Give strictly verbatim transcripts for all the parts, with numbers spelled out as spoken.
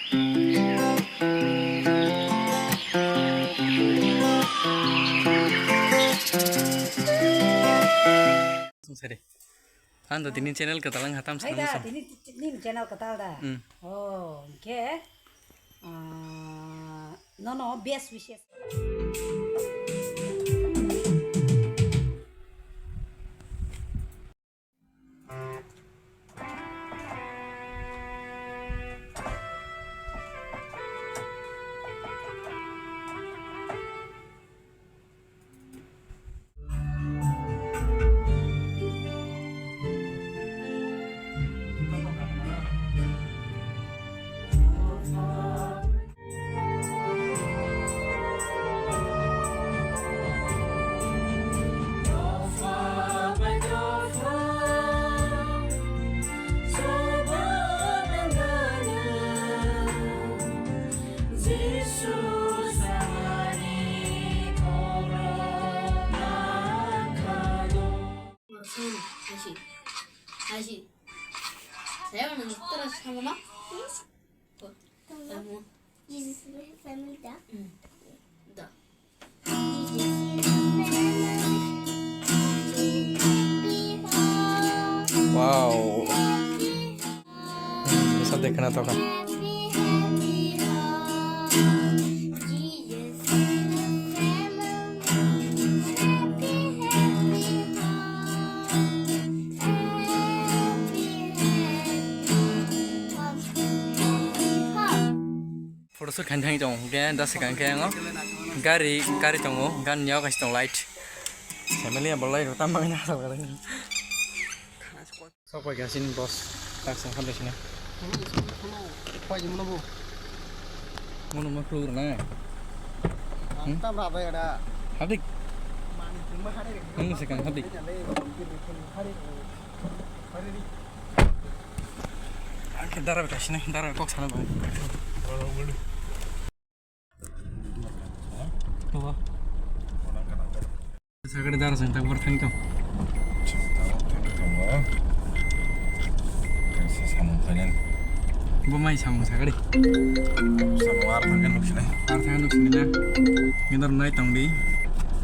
Sari. Ando tini channel kwtal wng hatam. Hai da, song. Tini, tini channel kwtal da. Hmm. Oh, hwnkhe, ah, nono best wishes. Saya mana dokter sama mah? Tunggu. Kamu. Jesus family da? Hmm. Da. Jesus family. Wow. Bisa deh kena toka. Photoshoot khaina thangwi tongo, hwnkhe da swkang khe ang o gari, gari tongo, gari ni yago kaisa tongo light. Family ya bo light rok tamo wngna asal kha. Sok pai kha chini boss, tak song khamle sini. Mono ma khuluk rwnai. Hmm? Tam rabai ada. Habdik. Mani cuma hari. Nung swkang habdik. Hari. Ang khe dara bai kaisini, dara bai kok sana bai. Tuwa. Sagari dara seng tak bar thang tong. Kaisa samung khainani. Bo mai samung sagari. Samung ar thangkhe nuksinai. Ar thangkhe nuksinai na. Gindar nai tong di.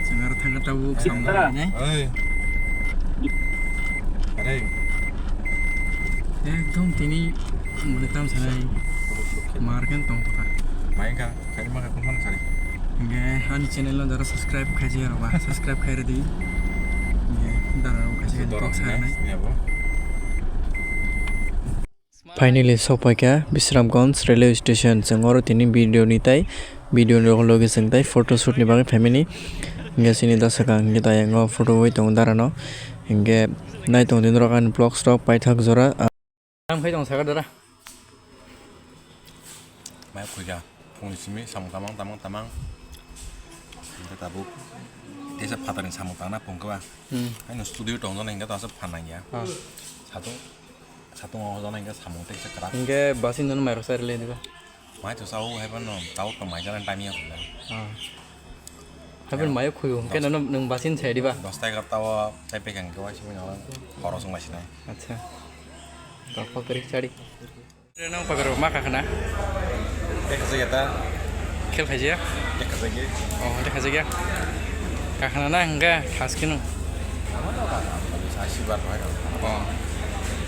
Seng ar thangkhe tabuk samung khainai. Oi. Are. Ekdom tini mane tam sanai. Mar khe tong tongkha. Mai kha. Kari maka kung fan kari. Hingke ani channel no jara subscribe khaijak rok ba, subscribe khai rwdi. Hingke dara rok khaijak ni kok sa rwnai. Finally sokpaikha Bisramganj railway station. Chwng oro tini video ni tai, video ni loge loge chwng tai photo shoot ni bagwi phaimani. Hingke chini da swkang hingke tai ang o photo wi tongo dara no. Hingke nai tongo tini rok ani vlogs rok paithak jora. Ang khai tong sakha dara. Mai khuika phungni simi samung tamang tamang tamang. Hingke tabuk teisa phatarni samung tangna phungkha ba. Hmm. Haino studio tong jana hingke tasa phan nangya. Ah. Satung, satung o jana hingke samung teisa kwrak. Hingke basin jana mairok sai rwlai diba? Mai to sao hai phano tao to mai jana time ya khula. Ah. Hai phano mayo khuyo hingke nono nwng basin sai diba? Dos ta egarta o tai pekang ke waisa phano horo sung lai sinai. Acha. Rok pagari chari. Train o pagaro ma kakhna. Dekha jaya ta. Khel khaijaya? Dekha jaya. Oh, dekha jaya. Kakhna na hingga thas kinu. Ama to ka. Sa sibar bai. Oh.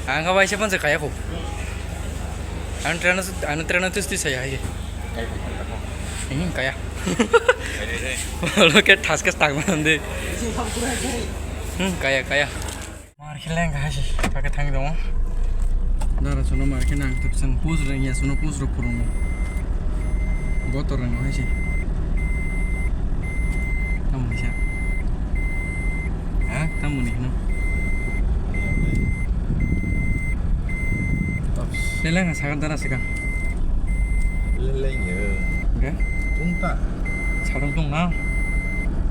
Ang ka bai se pon se kaya ko. Ang train o, ang train o tus ti saya hai. Kai ko. Hmm, kaya. Kai dai. Lo ke thas ke tak man de. Hmm, kaya, kaya. Mar khe leng hai se, kake thang tongo. Dara sono mar khe nang tuk sang pus reng ya, sono pus rok phurung. Gotor reng hai se. Tamo ni sa. Ha, tamo ni hino. Leleng sakar dara sika. Leleng ya. Oke. Tungta. Sarung tong na.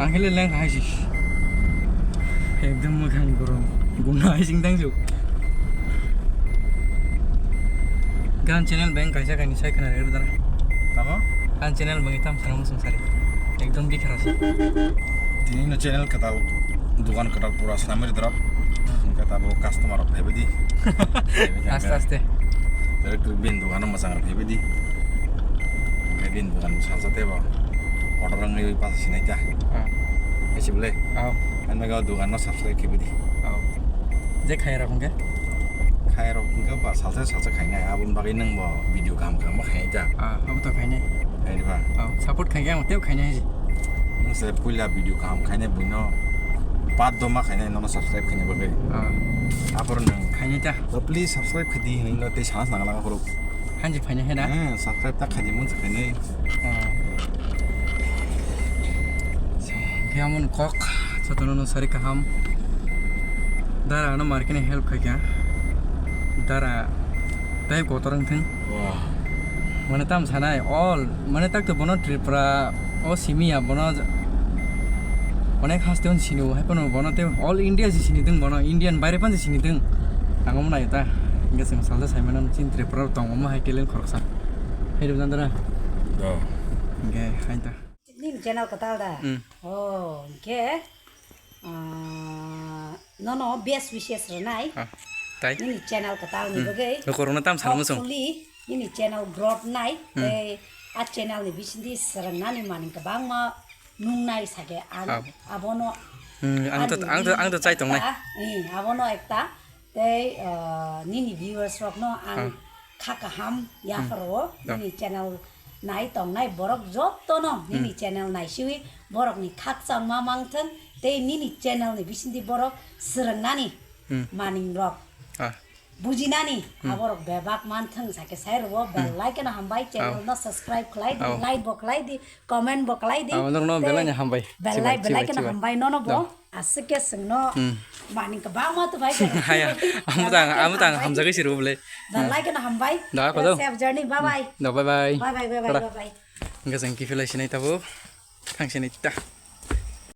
Ang khe leleng hai si. Ekdom mwkhang goro. Guna hai sing tang juk. Gan channel beng kaisa kaini sai khna re dara. Tamo? Gan channel beng tam sarang sung sari. Ekdom bikra si. Tini no channel katal, dukan katal pura sanamir drop. Kata bo customer rok phaibai di. Aste aste. Director bin dukan masang rok phaibai di. Bini dugan salsa tebo. Order wngwi pasa sinai ta. Ah. Esi bole. Au. Ang mega dugan no subscribe khe bidi. Au. Je khai rok hwnkhe? Khai rok hwnkhe ba salsa salsa khainai. Aboni bagwi nang bo video kaham kaham khainai ta. Ah, abo to khainai. Khainai ba? Au. Support khaikhe ang tebo khainai. Nang se puila video kaham khainai buino. Part doma khainai nono subscribe khainai bagwi. Ah. Apor nang. Khainai ta. To please subscribe khadi hinwi no tei sana sana langa khoro. Hanji phainai hai na? Eh, subscribe ta khaidi mun se khainai. Ah. So, khe amon kok, jotono no sari kaham. Dara ano markini help khaikha. Dara tei kotor wngthang. Wah. Mane tam sanai, all, mane tak to bono Tripura, o simi ya bono, onek haste on sini o, hai bono, bono te all India si sini ding bono, Indian baire pan si sini ding. Ang omo nai ta, hingke sing salsa sai mano, chin Tripura tongo mo hai talent khoroksa. Hai rw jandara. Do. Hingke hai ta. Nini channel katal da? Hmm. Oh, hingke, ah, nono best wishes rwnai. Ah, tai? Nini channel katal ni Hmm. bagwi. Nokorokno tam salmo song. Hopefully, nini channel growth nai. Hmm. Tei a channel ni bisingdi swrwngnani manwi kwbangma nungnai sake ang Ab- abono Hmm, ang to, ani ang to, ang to chai tongnai. Ekta, eh, abono ekta tei, ah, nini viewers rokno ang Ah. kha kaham Hmm. yapharo Oh. nini channel nai tongnai borok jotono nini Hmm. channel naisiwi borokni khakchangma mangthwng tei nini channel ni bisingdi borok swrwngnani Hmm. manwingrok Ah. bujinani Hmm. aborok bebak manthwng sake sai rwo bell Hmm. like no hambai channel Au. no subscribe khlai di Au. like bo khlai di comment bo khlai di Au, norokno Tei belai no hambai. bell Chibai, like bell like chibai, no chibai. hambai nono bo No. aswk khe swngno Hmm. manwi kwbangma to bai Haya, amo tang, amo tang hamjagwi sirbo bole. bell like no hambai Da, kodo. Safe journey bye bye Da, bye bye. bye bye bye bye Tada. bye bye Hingke chwng kiphilai sinai tabuk. Thang sinai ta.